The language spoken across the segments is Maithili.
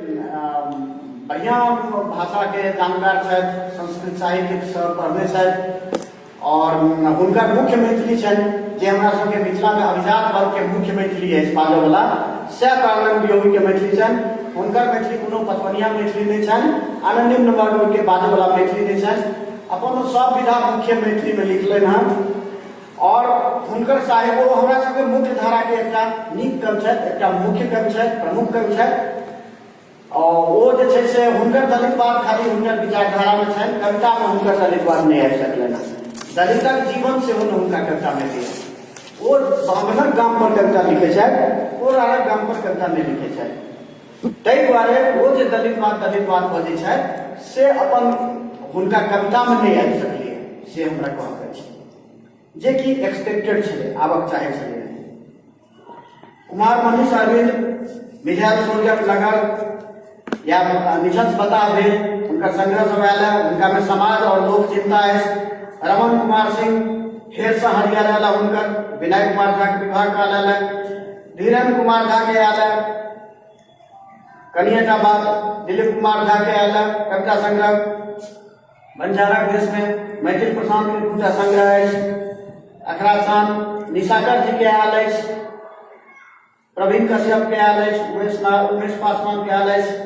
बढ़िआँ भाषाके जानकार छथि, संस्कृत साहित्यसँ पढ़ने छथि आओर हुनकर मुख्य मैथिली छनि जे हमरा सबके मिथिलामे अभिजात वर्गके मुख्य मैथिली अछि बाजऽवला, सएह तारानन्द वियोगीके मैथिली छनि। हुनकर मैथिली कोनो पचपनिया मैथिली नहि छनि आ ने निम्न वर्गके बाजऽवला मैथिली नहि छनि। अपन ओ सब विधा मुख्य मैथिलीमे लिखलनि हँ आओर हुनकर साहित्य ओ हमरा सबके मुख्य धाराके एकटा नीक कवि छथि, एकटा मुख्य कवि छथि, प्रमुख कवि छथि। आओर ओ जे छै से हुनकर दलितवाद खाली हुनकर विचारधारामे छनि, कवितामे हुनकर दलितवाद नहि आबि सकलनि हँ। दलितक जीवन सेहो ने हुनका कवितामे एलैए। ओ बाभनक गामपर कविता लिखै छथि, ओ राड़क गामपर कविता नहि लिखै छथि। ताहि दुआरे ओ जे दलितवाद दलितवाद बजै छथि से अपन हुनका कवितामे नहि आबि सकलैए, से हमरा कहक अछि, जेकि एक्सपेक्टेड छलै, आबक चाहै छलै। कुमार मनीष अरविंद मिझायल सूर्यक नगर या निछछ बता भेल हुनकर संग्रह सब आयल है, हुनकामे समाज और लोक चिंता अछि। रमन कुमार सिंह फेरसँ हरियर आयल है, हुनकर विनय कुमार झा के विवाह काल आयल है, धीरेन्द्र कुमार झा के आयल है कनिएटा बात, दिलीप कुमार झा के आयल है कविता संग्रह बंजाराक देशमे, मैथिल प्रशांत के दूटा संग्रह अछि, अखरा चान निशाकर जी के आयल अछि, प्रवीण कश्यप के आयल अछि, उमेश उमेश पासवान के आयल अछि।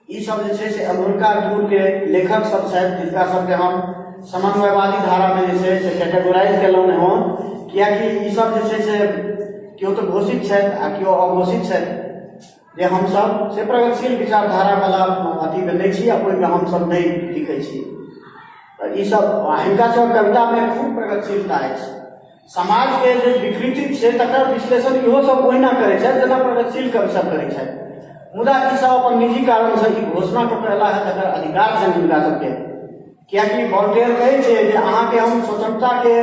ई सब जे छै से एम्हुरका दूरके लेखक सब छथि जिनका सबके हम समन्वयवादी धारामे जे छै से कैटेगोराइज केलहुँ हँ, कियाकि ई सब जे छै से केओ तऽ घोषित छथि आ केओ अघोषित छथि जे हमसब से प्रगतिशील विचारधारावला अथीमे नहि छी आ ओहिमे हमसब नहि लिखै छी। तऽ ईसब हिनका सब कवितामे खूब प्रगतिशीलता अछि। समाजके जे विकृति छै तकर विश्लेषण इहो सब ओहिना करै छथि जेना प्रगतिशील कवि सब करै छथि, मुदा ई सब अपन निजी कारणसँ ई घोषणा कऽ कऽ एला हँ, तकर अधिकार छनि हिनका सबके। कियाकि वॉल्टेयर कहै छै जे अहाँके हम स्वतंत्रताके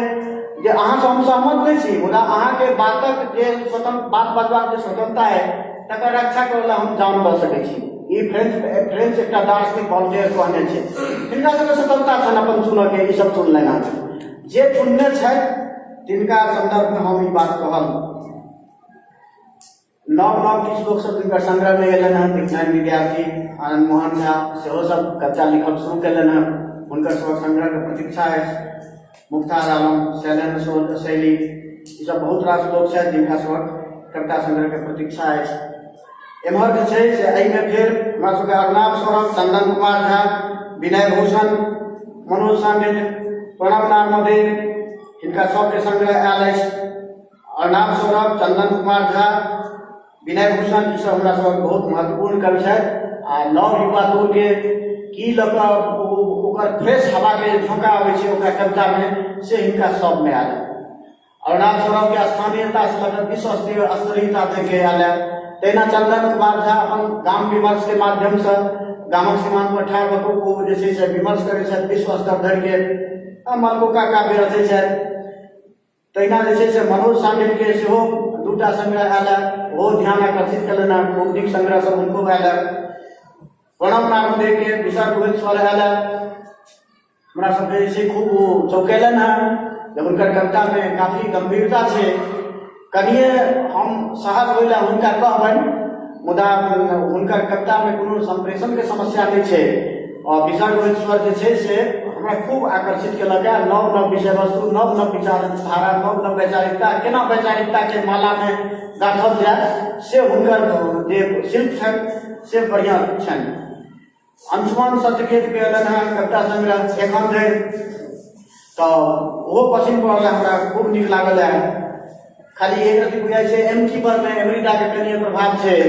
जे अहाँसँ हम सहमत नहि छी, मुदा अहाँके बातक जे स्वतंत्र बात बजबाक जे स्वतंत्रता है तकर रक्षा करै लए हम जान दऽ सकै छी। ई फ्रेंच फ्रेंच एकटा दार्शनिक वॉल्टेयर कहने छै। हिनका सबके स्वतंत्रता छनि अपन चुनऽके, ई सब चुनलनि हँ, जे चुनने छथि तिनका सन्दर्भमे हम ई बात कहल। नव नव किछु लोकसभ जिनकर संग्रहमे अयलनि हँ, विज्ञान विद्यार्थी आनन्द मोहन झा सेहो सब कविता लिखब शुरू कयलनि हँ, हुनकर सभक संग्रहके प्रतीक्षा अछि। मुख्तार आलम, शैलेन्द्र शैली, ईसभ बहुत रास लोक छथि जिनका सभक कविता संग्रहके प्रतीक्षा अछि। एम्हर जे छै से एहिमे फेर हमरा सबके अरुणाभ सौरभ, चंदन कुमार झा, विनय भूषण, मनोज सांडिल्य, प्रणव नार्मदे, हिनका सबके संग्रह आयल अछि। अरुणाभ सौरभ, चंदन कुमार झा, विनय भूषण, ईसब हमरा सबक बहुत महत्वपूर्ण कवि छथि आ नव युवा तोरके की लऽ कऽ ओकर फ्रेश हवाके झोंका अबै छै ओकरा कवितामे, से हिनका सबमे आयल है। अरुणाभ सौरभके स्थानीयतासँ लऽ कऽ विश्व स्तरीय स्तरीयता धरिके आयल है। तहिना चंदन कुमार झा अपन गाम विमर्शके माध्यमसँ गामक सीमान पर ठाढ़ भऽ कऽ ओ जे छै से विमर्श करै छथि विश्व स्तर धरिके, आ मलकोका काव्य रचै छथि। तहिना जे छै से मनोज सांडिलके सेहो दूटा संग्रह आयल है, ओहो ध्यान आकर्षित केलनि हँ, खूब नीक संग्रह सब हुनको आयल है। प्रणव नार्मदेके विसर्ग होइत स्वर आयल है, हमरा सबके जे छै खूब ओ चौकेलनि हँ जे हुनकर कवितामे काफी गम्भीरता छै। कनिए हम सहज होइ लए हुनका कहबनि, मुदा हुनकर कवितामे कोनो सम्प्रेषणके समस्या नहि छै। आओर विसर्ग होइत स्वर जे छै से हमरा खूब आकर्षित केलक हँ। नव नव विषय वस्तु, नव नव विचारधारा, नव नव वैचारिकता, केना वैचारिकताके मालामे गाँथल जाय से हुनकर जे शिल्प छनि से बढ़िआँ छनि। अंशुमान सत्यकेतके अयलनि हँ कविता संग्रह एखन धरि, तऽ ओहो पसिन पड़ल हँ, हमरा खूब नीक लागल हँ। खाली एक रति बुझाइ छै एम टी परमे अमेरिकाके कनिए प्रभाव छै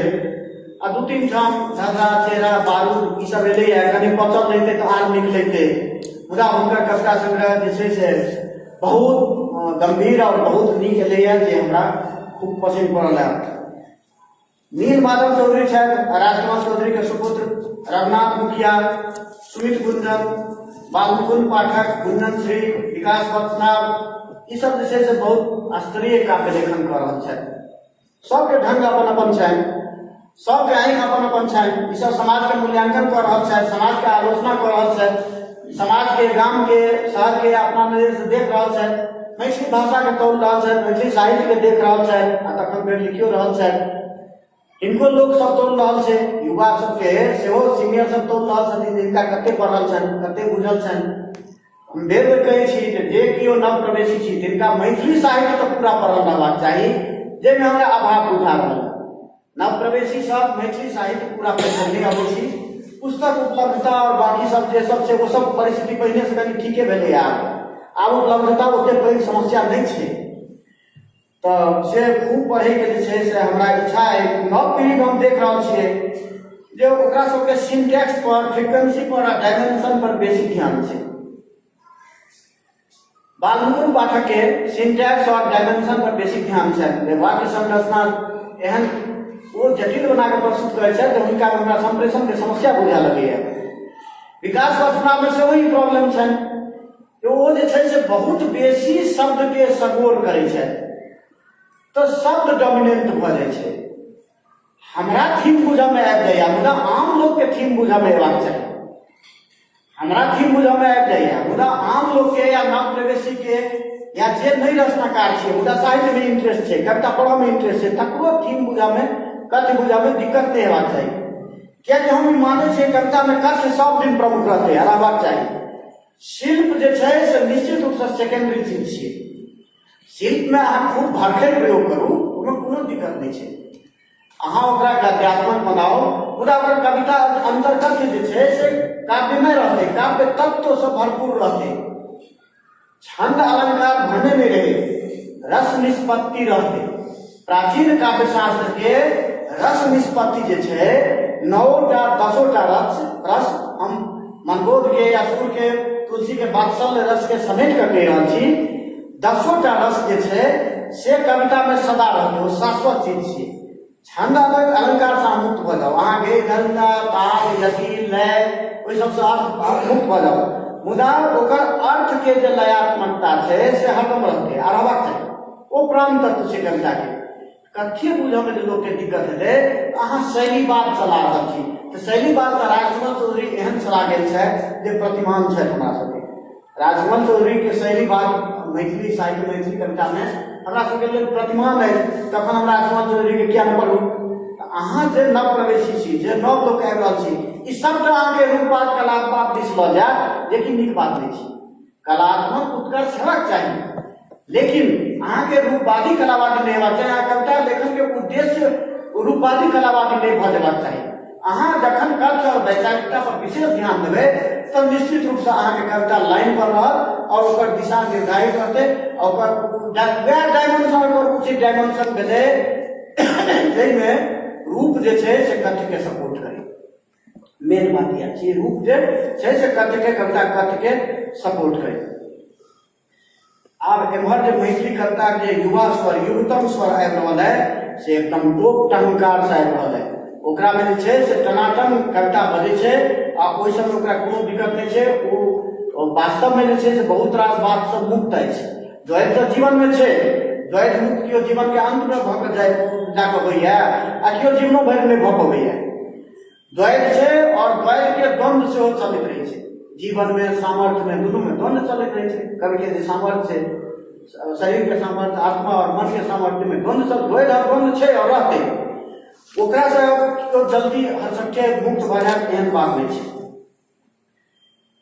आ दू तीन ठाम धधरा चेहरा बारूद ई सब एलैए, कनि बचल रहितै तऽ आर नीक लगितै। मुदा हुनकर कविता संग्रह जे छै से बहुत गम्भीर आओर बहुत नीक एलैए जे हमरा खूब पसिन पड़ल हँ। नील माधव चौधरी छथि राजकुमार चौधरी के सुपुत्र, रघुनाथ मुखिया, सुमित गुंजन, बालमुकुंद पाठक, गुंजन श्री, विकास वत्सनाभ, ई सब जे छै से बहुत स्तरीय काव्य लेखन कऽ रहल छथि। सबके ढंग अपन अपन छनि, सबके आँखि अपन अपन छनि। ई सब समाजके मूल्यांकन कऽ रहल छथि, समाजके आलोचना कऽ रहल छथि, समाजके, गामके, शहरके अपना नजरिसँ देख रहल छथि, मैथिली भाषाके तौल रहल छथि, मैथिली साहित्यके देख रहल छथि आ तखन फेर लिखियो रहल छथि। हिनको लोक सब तौल रहल छै, युवा सबके सेहो सीनियर सब तौल रहल छथिन, हिनका कते पढ़ल छनि, कते बुझल छनि। हम बेर बेर कहै छी जे जे केओ नव प्रवेशी छी तिनका मैथिली साहित्य तऽ पूरा पढ़ल रहबाक चाही, जाहिमे हमरा अभाव बुझा रहल। नव प्रवेशी सब मैथिली साहित्य पूरा पढ़ि नहि अबै छी। पुस्तक उपलब्धता आओर बाकी सब जे सब छै, ओ सब परिस्थिति पहिनेसँ कनि ठीके भेलैए। आब उपलब्धता ओते पैघ समस्या नहि छै, तऽ से खूब पढ़ैके जे छै से हमरा इच्छा अइ। नव पीढ़ीमे हम देख रहल छियै जे ओकरा सबके सिंटैक्स पर, फ्रिक्वेंसी पर आ डायमेंशन पर बेसी ध्यान छै। बालमुकुंद पाठकके सिंटैक्स आओर डायमेंशन पर बेसी ध्यान छनि, जे वाक्य संरचना एहन ओ जटिल बना कऽ प्रस्तुत करै छथि जे हुनकामे हमरा सम्प्रेषणके समस्या बुझा लगैए। विकास रचनामे सेहो ई प्रॉब्लम छनि जे ओ जे छै से बहुत बेसी शब्दके सगोर करै छथि, तऽ शब्द डोमिनेंट भऽ जाइ छै। हमरा थीम बुझऽमे आबि जाइए, मुदा आम लोकके थीम बुझऽमे अयबाक चाही। हमरा थीम बुझऽमे आबि जाइए, मुदा आम लोकके या नव प्रवेशीके या जे नहि रचनाकार छियै मुदा साहित्यमे इंटरेस्ट छै, कविता पढ़ऽमे इंटरेस्ट छै, तकरो थीम बुझऽमे, कथ्य बुझऽमे दिक्कत नहि हेबाक चाही। कियाकि हम ई मानै छियै, कवितामे कथ्य सब दिन प्रमुख रहतै आ रहबाक चाही। शिल्प जे छै से निश्चित रूपसँ सेकेंडरी चीज छियै। शिल्पमे अहाँ खूब भरखै प्रयोग करू, ओहिमे कोनो दिक्कत नहि छै। अहाँ ओकरा गद्यात्मक बनाउ, मुदा ओकर कविता अन्तर्कथ्य जे छै से काव्यमय रहतै, काव्य तत्वसँ भरपूर रहतै। छंद अलंकार भने नहि रहै, रस निष्पत्ति रहतै। प्राचीन काव्य शास्त्र के रस निष्पत्ति जे छै, 9टा 10टा रस रस हम मनबोध के या सूर के, तुलसी के वात्सल्य रस के समेट कऽ कहि रहल छी। 10टा रस जे छै से कविता मे सदा रहतै, ओ शाश्वत चीज छियै। छंद अलंकार से अहाँ मुक्त भऽ जाउ, अहाँके गंगा ताल यति लय ओहि सबसँ अर्थ मुक्त भऽ जाउ, मुदा ओकर अर्थ के जे लयात्मकता छै से हरदम रहतै आ रहबाक चाही। ओ प्राण तत्व छै कविताके। कथी बुझऽमे जे लोकके दिक्कत हेतै, अहाँ शैलीवाद चला रहल छी, तऽ शैलीवाद तऽ राजकमल चौधरी एहन चला गेल छथि जे प्रतिमान छथि हमरा सबके। राजकमल चौधरीके शैलीवाद मैथिली साहित्य, मैथिली कवितामे हमरा सबके लेल प्रतिमान अछि। तखन हम राजकमल चौधरीके किया नहि पढ़ू? तऽ अहाँ जे नव प्रवेशी छी, जे नव लोक आबि रहल छी, ई सबटा अहाँके रूपवाद कलात्मक दिस लऽ जायत, जेकि नीक बात नहि छै। कलात्मक उत्कर्ष हेबाक चाही, लेकिन अहाँके रूपवादी कलावादी नहि हेबाक चाही। अहाँ कविता लेखनके उद्देश्य रूपवादी कलावादी नहि भऽ जेबाक चाही। अहाँ जखन कथ्य आओर वैचारिकता पर विशेष ध्यान देबै तऽ निश्चित रूपसँ अहाँके कविता लाइन पर रहत आओर ओकर दिशा निर्धारित रहतै। ओकर वएह डायमेंशन, ओकर उचित डायमेंशन भेलै जाहिमे रूप जे छै से कथ्यके सपोर्ट करै। मेन बात इएह छै, रूप जे छै से कथ्यके, कविता कथ्यके सपोर्ट करै। आब एम्हर जे मैथिली कविताके जे युवा स्वर, युगतम स्वर आबि रहल है, से एकदम टोप टहंकार से आबि रहल है। ओकरामे जे छै से टनाटन कविता बजै छै आ ओहि सबमे ओकरा कोनो दिक्कत नहि छै। ओ वास्तवमे जे छै से बहुत रास बातसँ मुक्त अछि। द्वैत तऽ जीवनमे छै, द्वैत मुक्त केओ जीवनके अन्तमे भऽ कऽ जाय जाकऽ होइए आ केओ जीवनो भरि नहि भऽ पबैए। द्वैत छै आओर द्वैतके द्वंद्व सेहो चलैत रहै छै जीवनमे, सामर्थ्यमे, दुनूमे द्वंद्व चलैत रहै छै। कविके जे सामर्थ्य छै, शरीरके सामर्थ्य, आत्मा आओर मनके सामर्थ्यमे द्वंद्व सब, द्वैत आओर द्वंद्व छै आओर रहतै। ओकरासँ केओ जल्दी हरसठ्ठे मुक्त भऽ जायत, एहन बात नहि छै।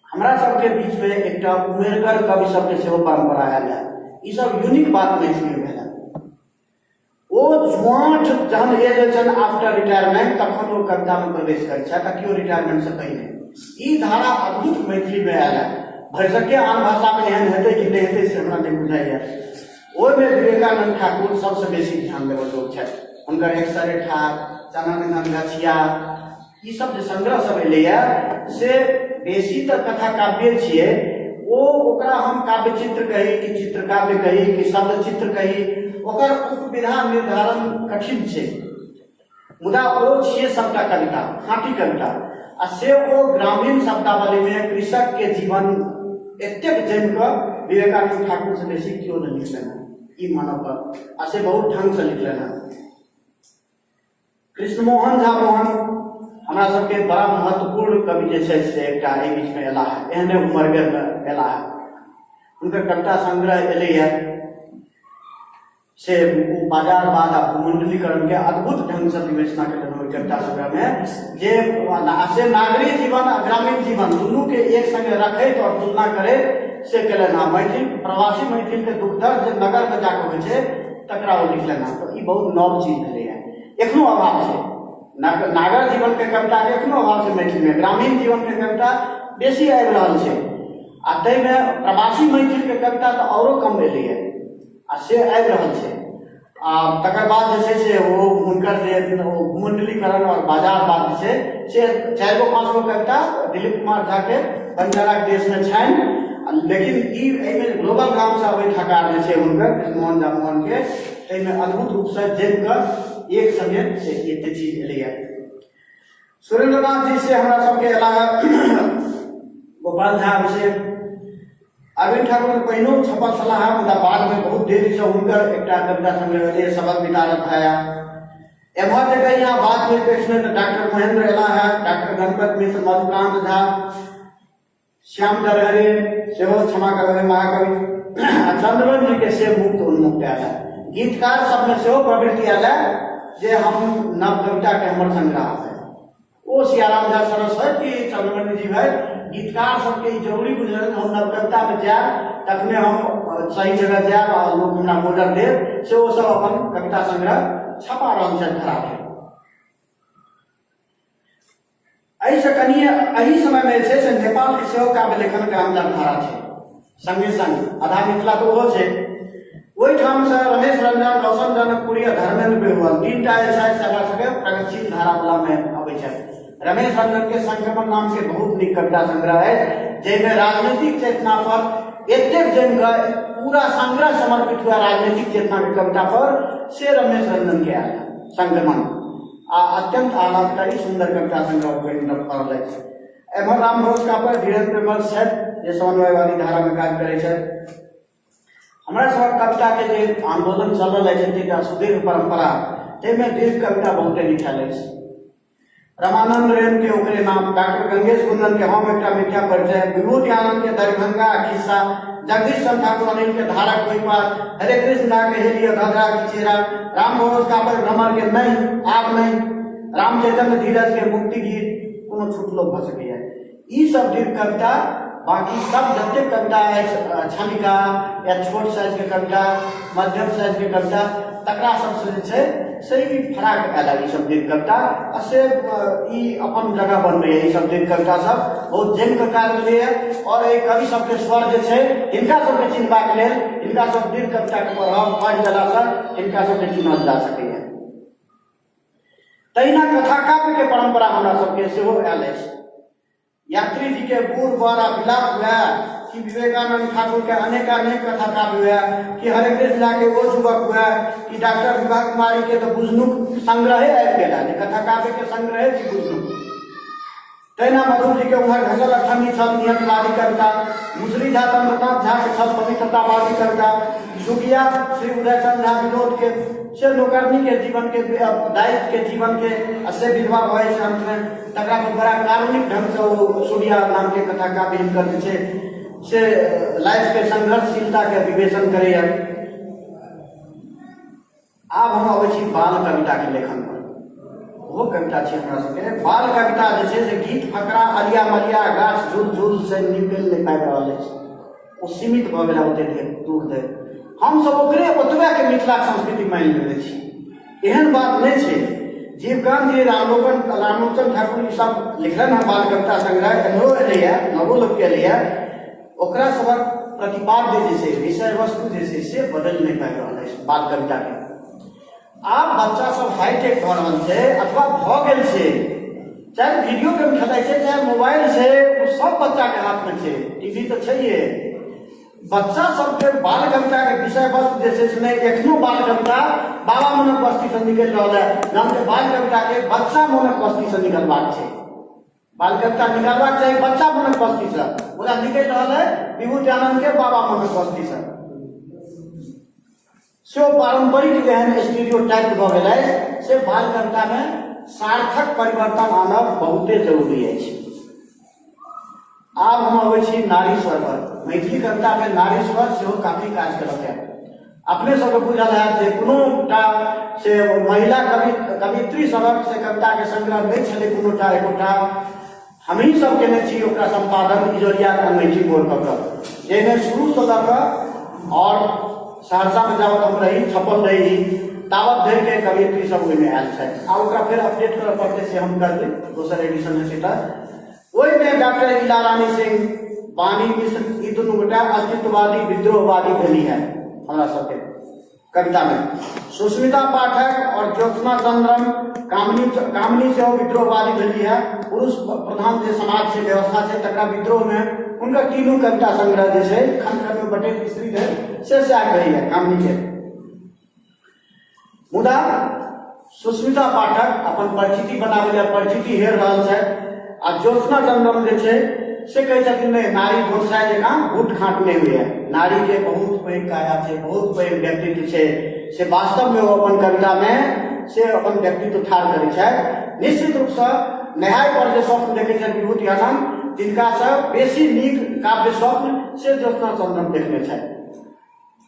हमरा सबके बीचमे एकटा उमेरगर कवि सबके सेहो परम्परा आयल है। ई सब यूनिक बात मैथिलीमे भेल। ओ जुआठ जहन एज होइ छनि, आफ्टर रिटायरमेंट, तखन ओ कवितामे प्रवेश करै छथि आ केओ रिटायरमेंटसँ पहिने। ई धारा अद्भुत मैथिलीमे आयल है। भरिसके आन भाषामे एहन हेतै कि नहि हेतै से हमरा नहि बुझाइए। ओहिमे विवेकानंद ठाकुर सबसँ बेसी ध्यान देबऽ लोक छथि। हुनकर एकसरे ठार, चनन घन गछिया, ई सब जे संग्रह सब एलैए से बेसी तऽ कथा काव्ये छियै। ओ ओकरा हम काव्य चित्र कही कि चित्रकाव्य कही कि शब्द चित्र कही, ओकर उपविधा निर्धारण कठिन छै, मुदा ओ छियै सबटा कविता, खाँटी कविता। आ से ओ ग्रामीण शब्दावलीमे कृषकके जीवन एतेक जमि कऽ विवेकानंद ठाकुरसँ बेसी केओ नहि लिखलनि हँ, ई मानऽ पड़त, आ से बहुत ढङ्गसँ लिखलनि हँ। कृष्णमोहन झा मोहन हमरा सबके बड़ा महत्वपूर्ण कवि जे छै से एकटा एहि बीचमे एला है, एहने उमरगरमे एला है। हुनकर कविता संग्रह एलैए से ओ बाजारवाद आ भूमंडलीकरणके अद्भुत ढंगसँ विवेचना केलनि ओहि कविता संग्रहमे, जे से नागरिक जीवन आ ग्रामीण जीवन दुनूके एक संगे रखैत आओर तुलना करैत से केलनि। आ मैथिल प्रवासी मैथिलके दुख दर्द जे नगरमे जाकऽ होइ छै तकरा ओ लिखलनि हँ। तऽ ई बहुत नव चीज भेलैए। एखनो अभाव छै नागर जीवनके कविताके, एखनो अभाव छै मैथिलीमे। ग्रामीण जीवनके कविता बेसी आबि रहल छै आ ताहिमे प्रवासी मैथिलके कविता तऽ आओरो कम एलैए आ से आबि रहल छै। आ तकर बाद जे छै से ओ हुनकर जे ओ भूमंडलीकरण आओर बाजारवाद जे छै से 4 गो 5 गो कविता दिलीप कुमार झाके बंजाराके देशमे छनि, लेकिन ई एहिमे ग्लोबल गामसँ अबैत हकार जे छै हुनकर कृष्णमोहन झा मोहनके, ताहिमे अद्भुत रूपसँ जमि कऽ एक संगे से एते चीज एलैए। सुरेंद्रनाथ जी से हमरा सबके अयला गोपाल झा अभिषेक, अरविंद ठाकुर पहिनो छपल छलाह हँ, मुदा बादमे बहुत देरीसँ हुनकर एकटा कविता संग्रह एलै सबक वितारत भाया। एम्हर जे कही अहाँ बात निरपेक्षमे तऽ डॉक्टर महेंद्र एला है, डॉक्टर गणपत मिश्र, मधुकांत झा, श्याम दरहरे सेहो क्षमा करबै महाकवि, आ चंद्रवन जी के से मुक्त उन्मुक्त आयल है। गीतकार सबमे सेहो प्रवृत्ति आयल है जे हम नव कविता के हमर संग्रह है। ओ सियाराम झा सरस है कि चंद्रमणि जी भाई, गीतकार सबके ई जरूरी बुझल हम नव कविता में जायब तखने हम सही जगह जायब आ लोक हमरा मोजर देब, से ओ सब अपन कविता संग्रह छपा रहल छथि धराधर। एहिसँ कनिए एहि समयमे जे छै से नेपालके सेहो काव्य लेखनके आमदन धारा छै, संगे संग आधा मिथिला तऽ ओहो छै। ओहिठामसँ रमेश रंजन, रोशन जनकपुरी आ धर्मेंद्र बेहुअल 3टा जे छथि से हमरा सबके प्रगतिशील धारावलामे अबै छथि। रमेश रंजनके संक्रमण नामके बहुत नीक कविता संग्रह अछि जाहिमे राजनीतिक चेतना पर एतेक जमि कऽ पूरा संग्रह समर्पित हुआ राजनीतिक चेतनाके कविता पर, से रमेश रंजनके आयल संक्रमण आ अत्यंत आह्लादकारी सुन्दर कविता संग्रह पड़ल अछि। एम्हर राम भरोस कापर, धीरेन्द्र प्रेमर्ष छथि जे समन्वयवादी धारामे काज करै छथि। हमरा सभक कविताके जे आन्दोलन चलल अछि एतेक सुदीर्घ परम्परा, ताहिमे दीर्घ कविता बहुते लिखायल अछि। रमानंद रेणु के ओकरे नाम, डॉक्टर गंगेश गुंजन के हम एकटा मिथ्या परिचय, विभूति आनंद के दरभंगा खिस्सा, जगदीश चंद्र ठाकुर अनिल के धारक ओहि पार, हरे कृष्ण झा के हेलिय धधरा की चेहरा, राम भरोस कापर भ्रमर के नहीं आब नहीं, राम चैतन्य धीरज के मुक्ति गीत, कोनो छुटलो भऽ सकैए। ई सब दीर्घ कविता, बाकी सब जतेक कविता अछि क्षणिका या छोट साइजके कविता, मध्यम साइजके कविता, तकरा सबसँ जे छै से ई फराक आयल ई सब दीर्घ कविता आ से ई अपन जगह बनबैए। ई सब दीर्घ कविता सब बहुत जमि कऽ काज भेलैए आओर एहि कवि सबके स्वर जे छै हिनका सबके चिन्हबाक लेल हिनका सब दीर्घ कविताके पढ़ब पढ़ि लेलासँ हिनका सबके चिन्हल जा सकैए। तहिना कथा काव्यके परम्परा हमरा सबके सेहो आयल अछि। यात्री जी के बूढ़ बर आ विलाप हुए कि विवेकानंद ठाकुर के अनेकानेक कथा काव्य हुए कि हरेकृष्ण झा के ओ युवक हुए कि डॉक्टर विभा कुमारी के तऽ बुझनुक संग्रहे आबि गेल जे कथा काव्य के संग्रहे छी बुझनुक। तहिना मधुर जी के उम्हर घसल अठन्नी छल नियतवादी कविता, मुसरी झा चंद्रकांत झा के छल पवित्रतावादी कविता, सुगिया श्री उदयचंद झा विनोद के से नौकरनी के जीवन के दायित्व के जीवन के आ से विधवा भऽ जाइ छै अंतमे, तकरा पर बड़ा कारुणिक ढंगसँ ओ सुगिया नामके कथा काव्य हिनकर जे छै से लाइफके संघर्षशीलताके विवेचन करैए। आब हम अबै छी बाल कविताके लेखन पर। ओहो कविता छै हमरा सबके बाल कविता जे छै से गीत फकरा अलिया मलिया गाछ झूल झूल से निकलि नहि पाबि रहल अछि, ओ सीमित भऽ गेल ओते देर दूर धरि। हमसब ओकरे ओतबेके मिथिलाके संस्कृति मानि लेने छी, एहन बात नहि छै। जीवकांत जी, रामलोचन ठाकुर ई सब लिखलनि हँ बाल कविता संग्रह, एम्हरो एलैए, नवो लोकके एलैए, ओकरा सभक प्रतिपाद्य जे छै विषय वस्तु जे छै से बदलि नहि पाबि रहल अछि बाल कविताके। आब बच्चा सब हाईटेक भऽ रहल छै अथवा भऽ गेल छै, चाहे वीडियो गेम खेलाइ छै चाहे मोबाइल छै, ओ सब बच्चाके हाथमे छै, टीवी तऽ छैहे। बच्चा सबके बाल कविताके विषय वस्तु जे छै से नहि, एखनो बाल कविता बाबा मोनक बस्तीसँ निकलि रहल है, जहन बाल कविताके बच्चा मोनक बस्तीसँ निकलबाक छै। बाल कविता निकालबाक चाही बच्चा मोनक बस्तीसँ, मुदा निकलि रहल है विभूति आनंद के बाबा मोनक बस्तीसँ। से ओ पारंपरिक एहन स्टीरियो टाइप भऽ गेल अछि से बाल कवितामे सार्थक परिवर्तन आनब बहुते जरूरी अछि। आब हम अबै छी नारी स्वर पर। मैथिली कवितामे नारी स्वर सेहो काफी काज केलक है। अपने सबके बुझल हैत जे कोनोटा से महिला कवि कवित्री सभक से कविताके संग्रह नहि छलै कोनोटा एकोटा। हमही सब केने छी ओकरा सम्पादन इजोरियाके अङ्गैठी मोड़ कऽ कऽ, जाहिमे शुरूसँ लऽ कऽ आओर सहरसामे जाबत हम रही छपल रही ताबत धरिके कवयित्री सब ओहिमे आयल छथि। आ ओकरा फेर अपडेट करऽ पड़तै, से हम करबै, दोसर एडिशन हेतै तऽ। ओहिमे डॉक्टर इला रानी सिंह, वाणी मिश्र, ई दुनू गोटा अस्तित्ववादी विद्रोहवादी भेली है हमरा सबके कवितामे। सुस्मिता पाठक और ज्योत्सना चंद्रन, कामनी कामनी सेहो विद्रोहवादी भेली है। पुरुष प्रधान जे समाज छै, व्यवस्था छै, तकरा विद्रोहमे हुनकर तीनू कविता संग्रह जे छै, खंड खंडमे बटैत स्त्री है, से सएह कहैए कामनीके। मुदा सुस्मिता पाठक अपन परिचिति बनाबै लए परिचिति हेर रहल छथि आ ज्योत्सना चंद्रम जे छै से कहै छथिन नहि, नारी बोनसाइ जकाँ बूट खाँट नहि होइए, नारीके बहुत पैघ काया छै, बहुत पैघ व्यक्तित्व छै। से वास्तवमे ओ अपन कवितामे से अपन व्यक्तित्व ठाढ़ करै छथि। निश्चित रूपसँ नेहाय पर जे स्वप्न देखै छथि विभूति आनन्द, तिनकासँ बेसी नीक काव्य स्वप्न से ज्योत्सना चंद्रम देखने छथि।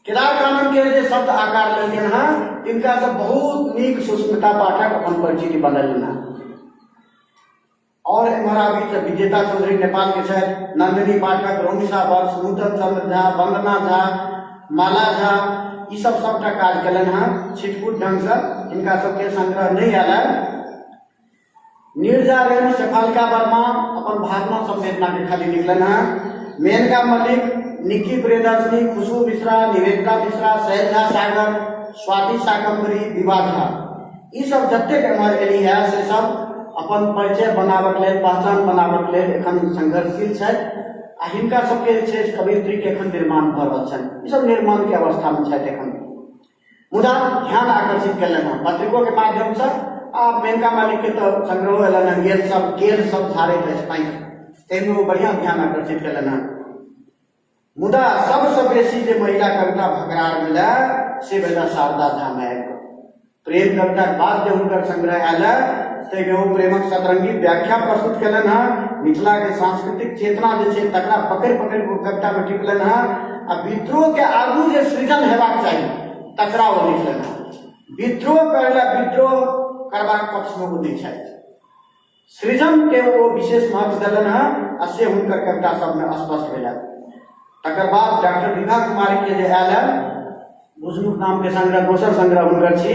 केदार कानन के जे शब्द आकार लेलखिन हँ, तिनका से बहुत नीक सुस्मिता पाठक अपन परिचिति बनेलनि हँ। और एम्हर आबी तऽ विजेता चौधरी नेपाल के छथि, नंदिनी पाठक, रोमिशा वत्स, नूतन चंद्र झा, वंदना झा, माला झा, ई सब सबटा काज केलनि हँ छिटपुट ढंगसँ। हिनका सबके संग्रह नहि आयल है। नीरजा रेणु, शेफालिका वर्मा अपन भावना संवेदना के खाली लिखलनि हँ। मेनका मल्लिक, निक्की प्रियदर्शनी, खुशबू मिश्रा, निवेदिता मिश्रा, शैल झा सागर, स्वाति शाकम्भरी, विभा झा, ई सब जतेक एम्हर एली है से सब अपन परिचय बनाबक लेल, पहचान बनाबक लेल एखन संघर्षशील छथि आ हिनका सबके जे छै कवित्रीके एखन निर्माण भऽ रहल छनि। ई सब निर्माणके अवस्थामे छथि एखन, मुदा ध्यान आकर्षित केलनि हँ पत्रिकोके माध्यमसँ। आ मेनका मालिकके तऽ संग्रहो एलनि हँ, गेल सब गेल सब झाड़ैत अछि पाँखि, ताहिमे ओ बढ़िआँ ध्यान आकर्षित केलनि हँ। मुदा सबसँ बेसी जे महिला कविता भकरार भेलै से भेलै शारदा झामे आबि कऽ। प्रेम कविताके बाद जे हुनकर संग्रह आयल है ताहिमे ओ प्रेमक सतरंगी व्याख्या प्रस्तुत केलनि हँ। मिथिलाके सांस्कृतिक चेतना जे छै तकरा पकड़ि पकड़ि कऽ कवितामे टिपलनि हँ आ विद्रोहके आगू जे सृजन हेबाक चाही तकरा ओ लिखलनि हँ। विद्रोह करै लए विद्रोह करबाक पक्षमे ओ नहि छथि, सृजनके ओ विशेष महत्व देलनि हँ आ से हुनकर कविता सबमे स्पष्ट भेल। तकर बाद डॉक्टर विभा कुमारीके जे आयल है बुझनुक नामके संग्रह, दोसर संग्रह हुनकर छी,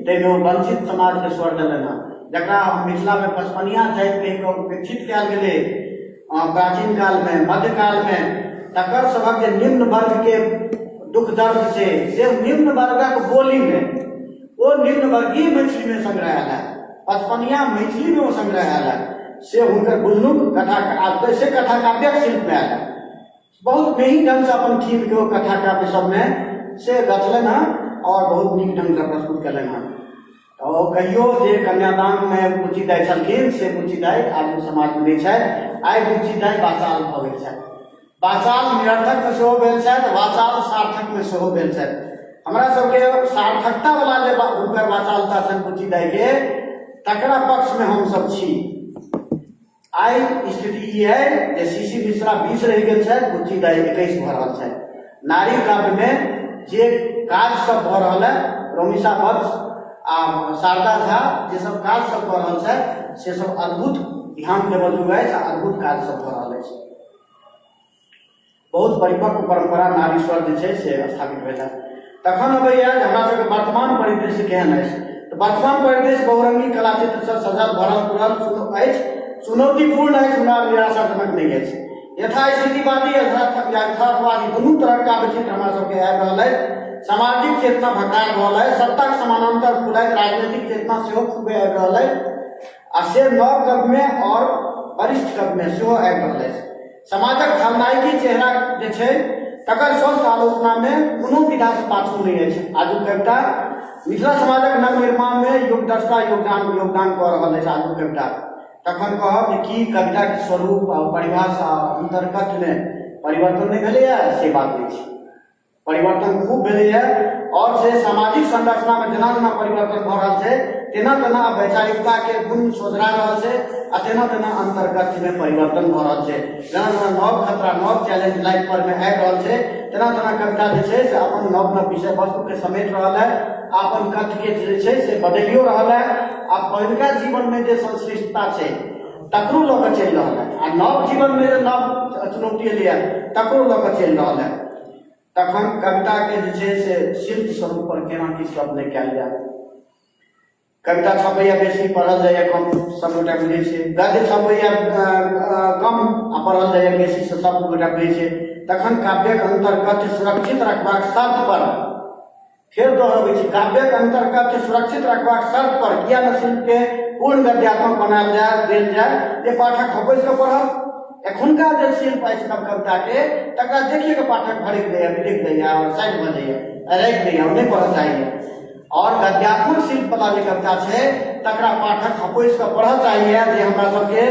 ताहिमे ओ वंचित समाजके स्वर देलनि हँ, जकरा मिथिलामे पचपनिया जाति कहि कऽ उपेक्षित कयल गेलै प्राचीन कालमे, मध्यकालमे, तकर सभक जे निम्न वर्गके दुख दर्द छै से निम्न वर्गक बोलीमे, ओ निम्न वर्गीय मैथिलीमे संग्रह आयल है, पचपनिया मैथिलीमे ओ संग्रह आयल है। से हुनकर बुझनुक कथा से कथा काव्यक शिल्पमे आयल है। बहुत मेही ढंगसँ अपन थीमके ओ कथा काव्य सबमे से गथलनि हँ आओर बहुत नीक ढंगसँ प्रस्तुत कयलनि हँ। तऽ ओ कहियो जे कन्यादानमे बुच्ची दाइ छलखिन से बुच्ची दाइ आब समाजमे नहि छथि। आइ बुच्ची दाइ वाचाल भऽ गेल छथि। वाचाल निरर्थकमे सेहो भेल छथि, वाचाल सार्थकमे सेहो भेल छथि। हमरा सबके सार्थकतावला जे हुनकर वाचालता छनि बुच्ची दाइके, तकरा पक्षमे हमसब छी। आइ स्थिति ई है जे सी सी मिश्रा 20 रहि गेल छथि, बुच्ची दाइ 21 भऽ रहल छथि। नारी काव्यमे जे काज सब भऽ रहल है, रोमिशा वत्स आ शारदा झा जे सब काज सब कऽ रहल छथि से सब अद्भुत, ध्यान देबऽ जोग अछि आ अद्भुत काज सब भऽ रहल अछि। बहुत परिपक्व परम्परा नारी स्वर जे छै से स्थापित भेल है। तखन अबैया जे हमरा सबके वर्तमान परिदृश्य केहन अछि। तऽ वर्तमान परिदृश्य बहुरंगी कला चित्रसँ सजल भरल पुरल अछि, चुनौतीपूर्ण अछि, मुदा निराशाजनक नहि अछि। यथास्थितिवादी यथार्थवादी दुनू तरहक काव्य चित्र हमरा सबके आबि रहल अछि। सामाजिक चेतना भकार रहल अछि, सत्ताक समानान्तर फुलाइत राजनीतिक चेतना सेहो खूबे आबि रहल अछि आ से नव कविमे आओर वरिष्ठ कविमे सेहो आबि रहल अछि। समाजक खलनायकी चेहरा जे छै तकर स्वस्थ आलोचनामे कोनो विधासँ पाछू नहि अछि। आजुक कविता मिथिला समाजक नवनिर्माणमे युगद्रष्टा योगदान योगदान कऽ रहल अछि आजुक कविता। तखन कहब जे की कविताके स्वरूप आ परिभाषा अन्तर्कथ्यमे परिवर्तन नहि भेलैए, से बात नहि छै। परिवर्तन खूब भेलैए और से सामाजिक संरचनामे जेना जेना परिवर्तन भऽ रहल छै तेना तेना वैचारिकताके गुण सोझरा रहल छै आ तेना तेना अन्तर्गतमे परिवर्तन भऽ रहल छै। जेना जेना नव खतरा, नव चैलेंज लाइफ परमे आबि रहल छै, तेना तेना कविता जे छै से अपन नव नव विषय वस्तुके समेट रहल है, अपन कथ्यके जे छै से बदलियो रहल है, आ पहिलुका जीवनमे जे संश्लिष्टता छै तकरो लऽ कऽ चलि रहल है, आ नव जीवनमे जे नव चुनौती एलैए तकरो लऽ कऽ चलि रहल है। तखन कविताके जे छै से शिल्प स्वरूपपर केना की सब नहि कयल जाय। कविता छपैया बेसी, पढ़ल जाइए कम, सभगोटा बुझै छियै। गद्य छपैया कम आ पढ़ल जाइए बेसी, से सभगोटा बुझै छियै। तखन काव्यक अन्तर्कथ्य सुरक्षित रखबाक शर्त पर फेर दोहरबै छी, काव्यक अन्तर्कथ्य सुरक्षित रखबाक शर्त पर किया ने शिल्पके पूर्ण गद्यात्मक बनायल जाय, देल जाय, जे पाठक हपसि कऽ पढ़त। एखुनका जे शिल्प अछि नव कविताके, तकरा देखिए कऽ पाठक भड़कि जाइए, बिलकि जाइए आओर साइड भऽ जाइए, राखि दैए, ओ नहि पढ़ऽ चाहैए। आओर गद्यात्मक शिल्पवला जे कविता छै तकरा पाठक हपसि कऽ पढ़ऽ चाहैए, जे हमरा सबके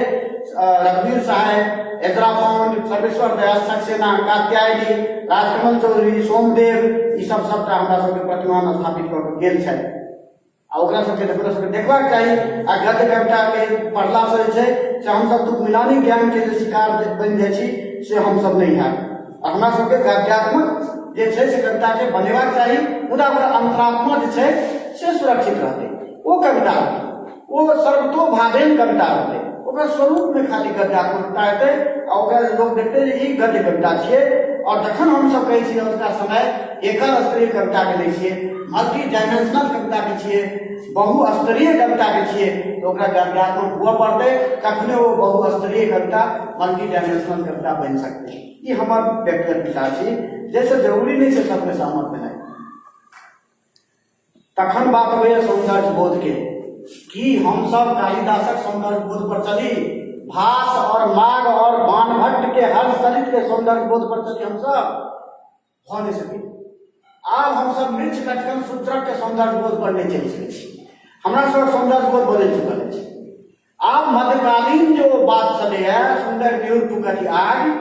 रघुवीर सहाय, एजरा पाउंड, सर्वेश्वर दयाल सक्सेना, कात्यायनी, राजकमल चौधरी, सोमदेव, ई सब सबटा हमरा सबके प्रतिमान स्थापित कऽ के गेल छथि। आ ओकरा सबके हमरा सबके देखबाक चाही। आ गद्य कविताके पढ़लासँ जे छै से हमसब दुख मिलानी ज्ञानके जे शिकार बनि जाइ छी से हमसब नहि हैब। आ हमरा सबके गद्यात्मक जे छै से कविताके बनेबाक चाही, मुदा ओकर अंतरात्मा जे छै से सुरक्षित रहतै, ओ कविता रहतै, ओ सर्वतोभावेन कविता रहतै। ओकर स्वरूपमे खाली गद्यात्मकता हेतै आ ओकरा लोक देखतै जे ई गद्य कविता छियै। आओर जखन हमसब कहै छियै अजुका समय एकल स्तरीय कविताके नहि छियै, मल्टी डायमेंशनल कविताके छियै, बहुस्तरीय कविताके छियै, तऽ ओकरा गद्यात्मक हुअ पड़तै, तखने ओ बहुस्तरीय कविता, मल्टी डायमेंशनल कविता बनि सकतै। ई हमर व्यक्तिगत विचार छी, जाहिसँ जरूरी नहि छै सबके सहमत भेनाइ। तखन बात अबैए सौन्दर्य बोधके। की हमसब कालिदासक सौन्दर्य बोध पर चली? भास और माघ और बाणभट्ट के हर्ष चरित के सौन्दर्य बोध पर चली हमसब? भऽ नहि सकै। आब हमसब मृच्छ कटकन सूत्रक के सौन्दर्य बोध पर नहि चलि सकै छी। हमरा सबक सौन्दर्य बोध बदलि चुकल अछि। आब मध्यकालीन जो बात छलैए, सुन्दर बिहुर फुकति आगि,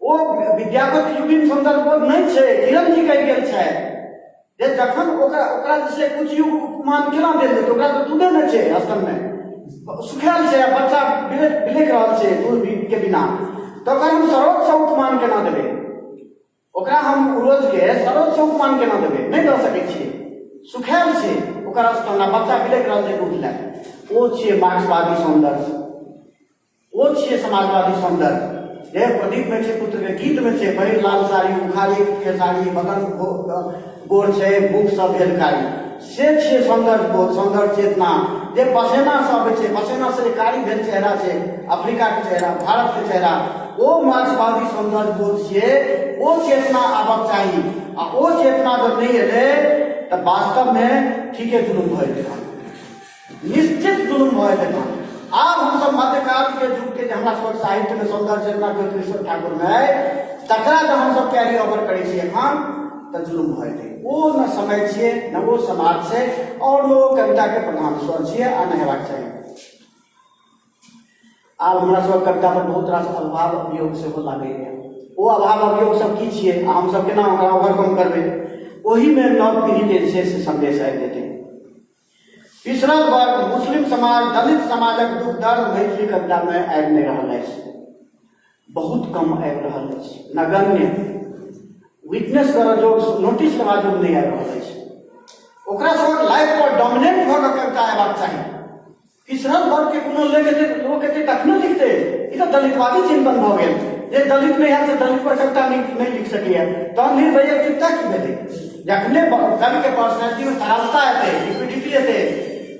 ओ विद्यापति युगीन सौन्दर्य बोध नहि छै। किरण जी कहि गेल छथि जे जखन ओकरा ओकरा जे छै कुछ युग उपमान केना देल जेतै? ओकरा तऽ दूधे नहि छै, स्तनमे सुखायल छै आ बच्चा बिलक बिलकि रहल छै दूध के बिना, तऽ ओकरा हम सरोजसँ उपमान केना देबै? ओकरा हम रोजके सरोजसँ उपमान केना देबै? नहि दऽ सकै छियै। सुखायल छै ओकर स्तन आ बच्चा बिलकि रहल छै दूध लए। ओ छियै मार्क्सवादी सौन्दर्य, ओ छियै समाजवादी सौन्दर्य जे प्रदीप मैथिली पुत्रके गीतमे छै, पहिर लाल साड़ी उखाड़ी खेसारी, बदन गोर छै भूख सब भेल कारी। से छियै सौन्दर्य बोध, सौन्दर्य चेतना, जे पसेनासँ अबै छै, पसेनासँ जे कारी भेल चेहरा छै, अफ्रीकाके चेहरा, भारतके चेहरा, ओ मार्क्सवादी सौन्दर्य बोध छियै। ओ चेतना आबक चाही, आ ओ चेतना जब नहि एलै तऽ वास्तवमे ठीके जुलुम भऽ जेतै, निश्चित जुलुम भऽ जेतै। आब हमसब मध्यकालके युगके जे हमरा सबक साहित्यमे सौन्दर्य चेतना ज्योतिरीश्वर ठाकुरमे अइ, तकरा जब हमसब कैरी ओवर करै छी एखन तऽ जुलुम भऽ जेतै। ओ न समय छियै, न ओ समाज छै, आओर न ओ कविताके प्रधान स्वर छियै, आ न हेबाक चाही। आब हमरा सबक कविता पर बहुत रास अभाव अभियोग सेहो लागैए। ओ अभाव अभियोग सब की छियै आ हमसब केना ओकरा ओवरकम करबै, ओहिमे नव पीढ़ीके जे छै से सन्देश आबि जेतै। पिछड़ल वर्ग, मुस्लिम समाज, दलित समाजक दुख दर्द मैथिली कवितामे आबि नहि रहल अछि, बहुत कम आबि रहल अछि, नगण्य, विटनेस करऽ जोग, नोटिस लेबा जोग नहि आबि रहल अछि। ओकरा सबक लाइफ पर डोमिनेंट भऽ कऽ कविता अयबाक चाही। पिछड़ल वर्गके कोनो लोक एतै, लोक एतै तखने लिखतै। ई तऽ दलितवादी चिंतन भऽ गेल जे दलित नहि हैत से दलित पर कविता नहि लिख सकैए। तहन निर्वैयक्तिकता की भेलै? जखने कविके पर्सनैलिटीमे तरलता एतै, लिक्विडिटी एतै,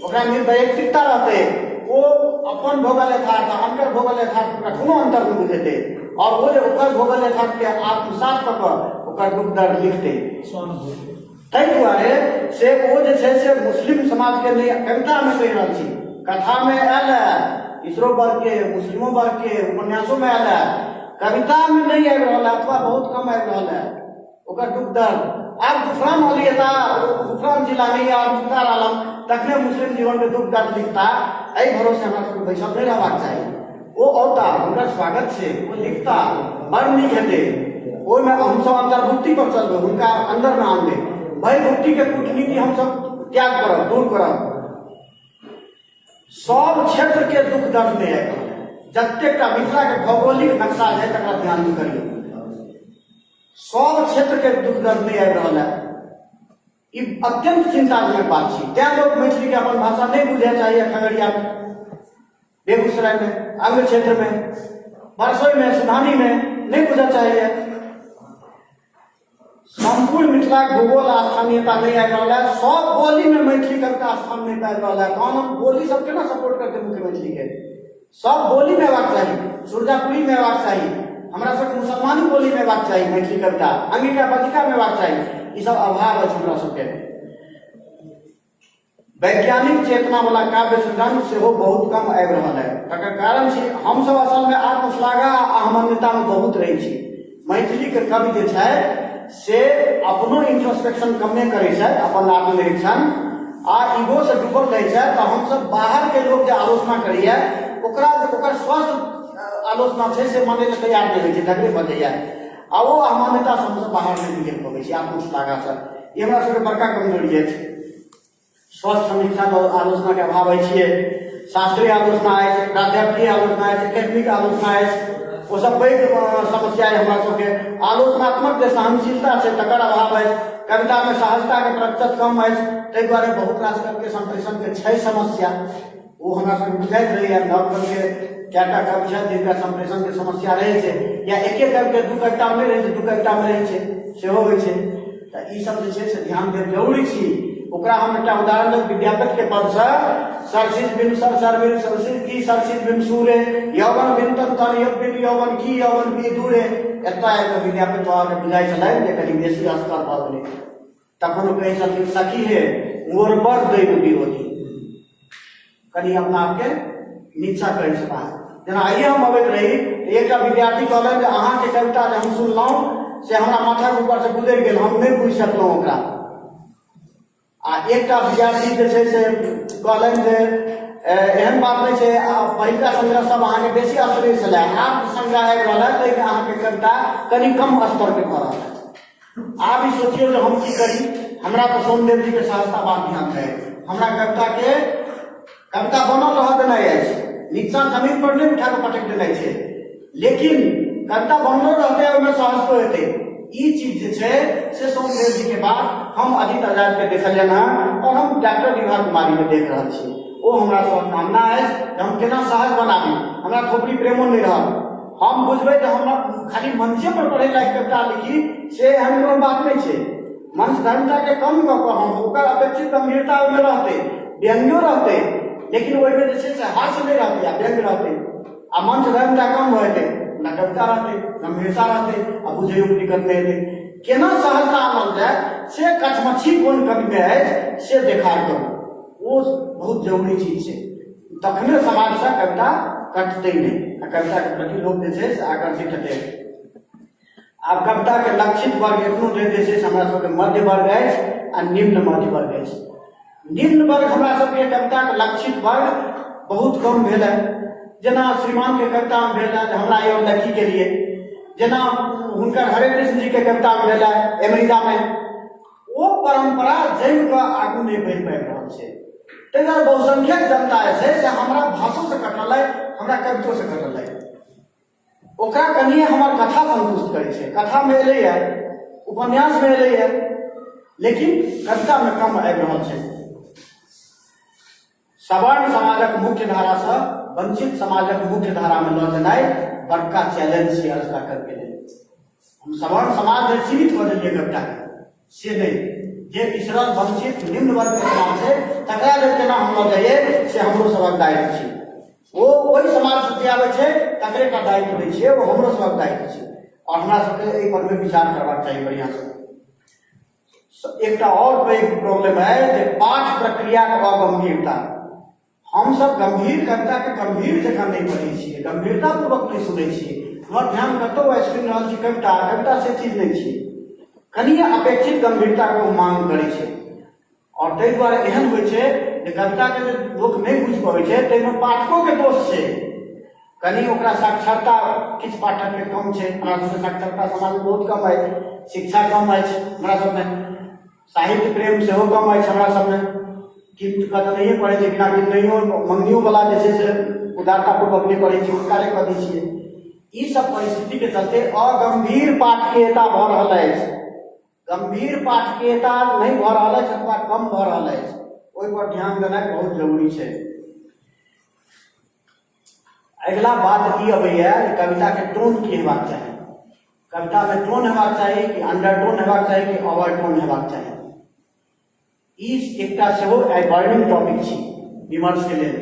ओकरा निर्वैयक्तिकता रहतै, ओ अपन भोगल यथार्थ आ अनकर भोगल यथार्थ ओकरा कोनो अन्तर नहि बुझेतै, आओर ओ जे ओकर भोगल यथार्थके आत्मसात कऽ कऽ ओकर दुख दर्द लिखतै। ताहि दुआरे से ओ जे छै से मुस्लिम समाजके नहि, कवितामे कहि रहल छी, कथामे आयल है इसरो वर्गके, मुस्लिमो वर्गके, उपन्यासोमे आयल है, कवितामे नहि आबि रहल है अथवा बहुत कम आबि रहल है ओकर दुख दर्द। आब गुफरान अली एता, गुफरान जिलानी आ मुख्तार आलम, तखने मुस्लिम जीवनके दुख दर्द लिखता, एहि भरोसे हमरा सबके बैसल नहि रहबाक चाही। ओ औता, हुनकर स्वागत छै, ओ लिखता, बड़ नीक हेतै। ओहिमे हमसब अन्तर्भुक्ति पर चलबै, हुनका अन्दरमे आनबै। भयभुक्तिके कूटनीति हमसब त्याग करब, दूर करब। सब क्षेत्र के दुख दर्द नहि आबि रहल है। जतेक टा मिथिला के भौगोलिक नक्शा छै तकरा ध्यान में करियौ, सब क्षेत्र के दुख दर्द नहि आबि रहल है। ई अत्यंत चिंताजनक बात छी। तैं लोक मैथिली के अपन भाषा नहि बुझय चाहिए। खगड़िया में, बेगूसराय में, अन्य क्षेत्र में, बारसोई में, सिधानी में नहीं बुझा चाहिए। सम्पूर्ण मिथिलाक भूगोल आ स्थानीयता नहि आबि रहल है। सब बोली में मैथिली कविता स्थान नहि पाबि रहल है। तहन हम बोली सब केना सपोर्ट करते मुख्य मैथिली के? सब बोली में अयबाक चाही, सुरजापुरी में अयबाक चाही, हमरा सबके मुसलमानी बोली में अयबाक चाही मैथिली कविता, अंगिका बजिका में अयबाक चाही। ई सब अभाव अछि हमरा सबके। वैज्ञानिक चेतना वाला काव्य सृजन सेहो बहुत कम आबि रहल है। तकर कारण छी हमसब असल में आत्मश्लाघा आ अहमन्यता में बहुत रहै छी। मैथिली के कवि जे छै से अपनो इंट्रोस्पेक्शन कमे करै छै, अपन आत्मनिरीक्षण, आ ईगो से डूबल रहै छै। तऽ हमसब बाहर के लोग जे आलोचना करैया ओकरा, ओकर स्वस्थ आलोचना छै से मानै लए तैयार नहि होइ छै, झगड़े भऽ जाइया आ ओ अहमान्यता से हमसब बाहर नहि निकलि पबै छी आत्मश्लाघा से। ई हमरा सबके बड़का कमजोरी अछि। स्वस्थ समीक्षा आलोचना के अभाव अछि। शास्त्रीय आलोचना अछि, प्राध्यापकीय आलोचना अछि, एकेडमिक आलोचना अछि, ओ सब पैघ समस्या अछि हमरा सबके। आलोचनात्मक जे सहनशीलता छै तकर अभाव अछि। कवितामे सहजताके प्रतिशत कम अछि, ताहि दुआरे बहुत रास कविके सम्प्रेषणके छै समस्या। ओ हमरा सबके बुझाइत रहैया। नव कविके कएटा कवि छथि जिनका सम्प्रेषणके समस्या रहै छै, या एके कविके दू कवितामे नहि रहै छै, दू कवितामे रहै छै, सेहो होइ छै। तऽ ई सब जे छै से ध्यान देब जरूरी छी। ओकरा हम एकटा उदाहरण देब विद्यापति के पदसँ। सरसिज बिनु सर सर बिनु सरसिज की सरसिज बिनु सूरे, यौवन बिनु तन तन यौ बिनु यौवन की यौवन बी दूरे। एतऽ आबि कऽ विद्यापति बाबाके बुझाइ छलनि जे कनि बेसी स्तर भऽ गेलै। तखन ओ कहै छथिन, सखी हे मोर बड़ दैव विरोधी। कनि अपना आपके नीचा करै छलाह। जेना आइए हम अबैत रही, एकटा विद्यार्थी कहलनि जे अहाँके कविता जे हम सुनलहुँ से हमरा माथाके ऊपरसँ गुजरि गेल, हम नहि बुझि सकलहुँ ओकरा। आ एकटा विद्यार्थी जे छै से कहलनि जे एहन बात नहि छै, आ पहिलका संग्रह सब अहाँके बेसी स्तरीय छलै, आब संग्रह आबि रहल है ताहिमे अहाँके कविता कनि कम स्तरके भऽ रहल है। आब ई सोचियौ जे हम की करी। हमरा तऽ सोमदेव जी के सहजता बात ध्यान छै। हमरा कविता के कविता बनल रह देनाइ अछि, नीचा जमीन पर नहि उठा कऽ पटकि देनाइ छै, लेकिन कविता बनलो रहतै, ओहिमे सहजतो हेतै। ई चीज जे छै से सोमदेव जी के बाद हम अजित आजाद के देखलियनि हँ और हम डॉक्टर विभा कुमारी के देख रहल छी। ओ हमरा सबक कामना अछि जे हम केना सहज बनाबी। हमरा थोपड़ी प्रेमो नहि रहल। हम बुझबै जे हमरा खाली मंचे पर पढ़ै लायक कविता लिखी से एहन कोनो बात नहि छै। मंच धर्मताके कम कऽ कऽ हम ओकर अपेक्षित गंभीरता ओहिमे रहतै, व्यंग्यो रहतै, लेकिन ओहिमे जे छै से हास्य नहि रहतै आ व्यंग्य रहतै, आ मंच धर्मता कम भऽ जेतै ना कविता रहतै, गंभीरता रहतै आ बुझैयोके दिक्कत नहि हेतै। केना सहजता आनल जाय से कछमछी कोन कविमे अछि से देखार करू, ओ बहुत जरूरी चीज छै। तखने समाजसँ कविता कटतै नहि आ कविताके प्रति लोक जे छै से आकर्षित हेतै। आब कविताके लक्षित वर्ग एखनो धरि जे छै से हमरा सबके मध्य वर्ग अछि आ निम्न मध्य वर्ग अछि। निम्न वर्ग हमरा सबके कविताके लक्षित वर्ग बहुत कम भेल है। जेना श्रीमानके कवितामे भेल है जे हमरा यौ लड़की के लिए, जेना हुनकर हरे कृष्ण जी के कवितामे भेल है अमेरिकामे, ओ परम्परा जमि कऽ आगू नहि बढ़ि पाबि रहल छै। ताहि दुआरे बहुसंख्यक जनता जे छै से हमरा भाषोसँ कटल अइ, हमरा कवितोसँ कटल अइ। ओकरा कनिए हमर कथा संतुष्ट करै छै। कथामे एलैए, उपन्यासमे एलैए, लेकिन कवितामे कम आबि रहल छै। सवर्ण समाजक मुख्य धारासँ वंचित समाजक मुख्य धारामे लऽ जेनाइ बड़का चैलेंज छै अरसदा के लेल। हम सवर्ण समाज धरि सीमित कऽ देलियै कविताके, से नहि, जे पिछड़ल वंचित निम्न वर्गके समाज छै तकरा लेल केना हम लऽ जाइए से हमरो सभक दायित्व छै। ओ ओहि समाजसँ जे आबै छै तकरे टा दायित्व नहि छियै, ओ हमरो सभक दायित्व छै आओर हमरा सबके एहि परमे विचार करबाक चाही बढ़िआँसँ। एकटा आओर पैघ प्रॉब्लम है जे पाठ प्रक्रियाके अगम्भीरता। हमसब गम्भीर कविताके गम्भीर जकाँ नहि पढ़ै छियै, गम्भीरतापूर्वक नहि सुनै छियै। हमर ध्यान कतहु आइ सुनि रहल छी कविता, कविता से चीज नहि छियै, कनि अपेक्षित गम्भीरताके ओ मांग करै छै। आओर ताहि दुआरे एहन होइ छै जे कविताके जे लोक नहि बुझि पबै छै ताहिमे पाठकोके दोष छै। कनि ओकरा साक्षरता किछु पाठकके कम छै। हमरा सबके साक्षरता समाजमे बहुत कम अछि, शिक्षा कम अछि हमरा सबमे, साहित्य प्रेम सेहो कम अछि हमरा सबमे। किन कऽ तऽ नहिए पढ़ै छै, बिना किननहियो मङ्गनियोवला जे छै से उदारतापूर्वक नहि पढ़ै छै, हुनकारे कऽ दै छियै। ई सब परिस्थितिके चलते अगम्भीर पाठकीयता भऽ रहल अछि। गम्भीर पाठकीयता नहि भऽ रहल अछि अथवा कम भऽ रहल अछि, ओहिपर ध्यान देनाइ बहुत जरूरी छै। अगिला बात ई अबैए जे कविताके टोन की हेबाक चाही। कवितामे टोन हेबाक चाही कि अंडरटोन हेबाक चाही कि ओवरटोन हेबाक चाही? ई एकटा सेहो आइ बर्निंग टॉपिक छी विमर्शके लेल।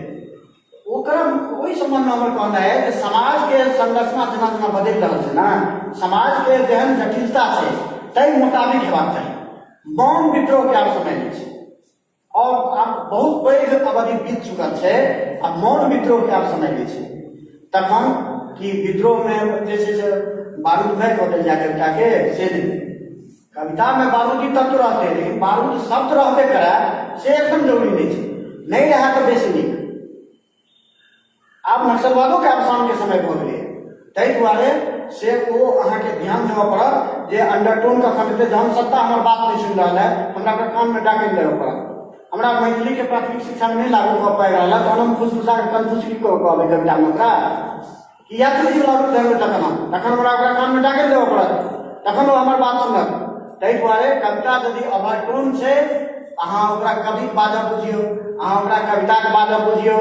ओकरा ओहि सम्बन्धमे हमर कहनाइ अइ जे समाजके संरचना जेना जेना बदलि रहल छै ने, समाजके जेहन जटिलता छै ताहि मुताबिक हेबाक चाही। मौन विद्रोहके आब समय नहि छै आओर आब बहुत पैघ अवधि बीत चुकल छै, आ मौन विद्रोहके आब समय नहि छै। तखन कि विद्रोहमे जे छै से बारूदमय कऽ देल जाय कविताके? से नहि। कवितामे बारूदी तत्व रहतै, लेकिन बारूद शब्द रहबे करए से एकदम जरूरी नहि छै। नहि रहए तऽ बेसी नीक। आब नक्सलवादोके अवसानके समय भऽ गेलै, ताहि दुआरे से ओ अहाँके ध्यान देबऽ पड़त जे अंडरटोन कखन हेतै। जहन सत्ता हमर बात नहि सुनि रहल है, हमरा ओकरा कानमे डाकनि देबऽ पड़त। हमरा मैथिलीके प्राथमिक शिक्षामे नहि लागू कऽ पाबि रहल है, तहन हम फुसफुसा कऽ कनफुसकी कऽ कहबै कवितामे ओकरा कि यात्री जी वला रूप धरबै तखन हम तखन हमरा ओकरा कानमे डाकनि देबऽ पड़त, तखन ओ हमर बात सुनत। ताहि दुआरे कविता यदि ओवरटोन छै, अहाँ ओकरा कविक बाजब बुझियौ, अहाँ ओकरा कविताके बाजब बुझियौ,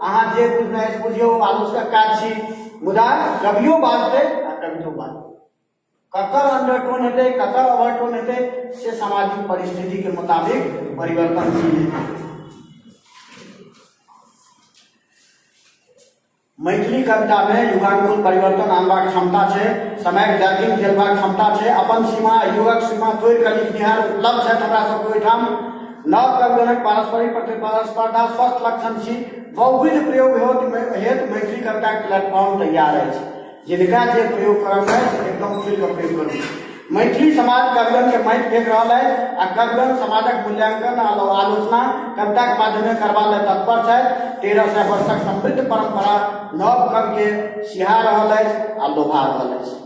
अहाँ जे बुझनाइ अछि बुझियौ, आलोचकक काज छी, मुदा कवियो बाजतै आ कवितो बाजतै। ककर अंडरटोन हेतै, ककर ओवरटोन हेतै, से सामाजिक परिस्थितिके मुताबिक परिवर्तनशील हेतै। मैथिली कवितामे युगानुकूल परिवर्तन आनबाक क्षमता छै, समयक जर्किंग झेलबाक क्षमता छै। अपन सीमा, युगक सीमा तोड़ि कऽ लिखनिहार उपलब्ध छथि हमरा सबके ओहिठाम। नव कविगणक पारस्परिक प्रतिस्पर्धा स्वस्थ लक्षण छी। बहुविध प्रयोग हेतु मैथिली कविताक प्लेटफॉर्म तैयार अछि। जिनका जे प्रयोग करब अछि, एकदम खुलि कऽ प्रयोग करू। मैथिली समाज कविगणके माटि फेक रहल अछि आ कविगण समाजक मूल्यांकन आ आलोचना कविताक माध्यमे करबा लेल तत्पर छथि। 1300 वर्षक समृद्ध परंपरा नव कविके सिहा रहल अछि आ लोभा रहल अछि।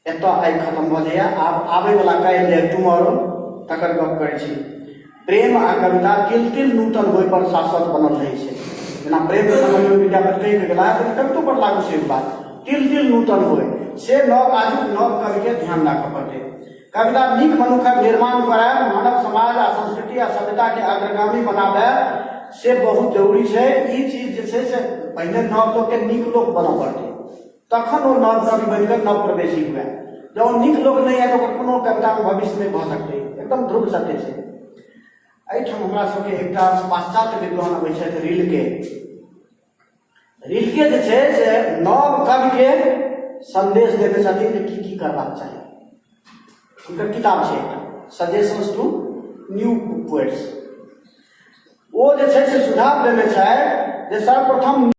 एतऽ आइ खत्म भऽ जाइए। आब आबैवला काल्हि जे टुमोरो तकर गप करै छी। प्रेम आ कविता तिल तिल नूतन होइ पर शाश्वत बनल रहै छै। जेना प्रेमके सम्बन्धमे विद्यापति कहि कऽ गेला, तऽ कवितो पर लागू छै बात, तिल तिल नूतन होइ, से नव आजुक नव कविके ध्यान राखऽ पड़तै। कविता नीक मनुखक निर्माण करायब, मानव समाज आ संस्कृति आ सभ्यताके अग्रगामी बनाबय, से बहुत जरूरी छै। ई चीज जे छै से पहिने नव लोकके नीक लोक बनऽ पड़तै, तखन ओ नव कवि बनि कऽ नव प्रवेशी हुए। जँ ओ नीक लोक नहि है तऽ ओकर कोनो कवितामे भविष्य नहि भऽ सकतै, एकदम ध्रुव सत्य छै। एहिठाम हमरा सबके एकटा पाश्चात्य विद्वान अबै छथि, रिलके। रिलके जे छै से नव कविके सन्देश देने छथिन जे की की करबाक चाही। हुनकर किताब छै एकटा सजेशंस टू न्यू पोएट्स। ओ जे छै से सुझाव देने छथि जे सर्वप्रथम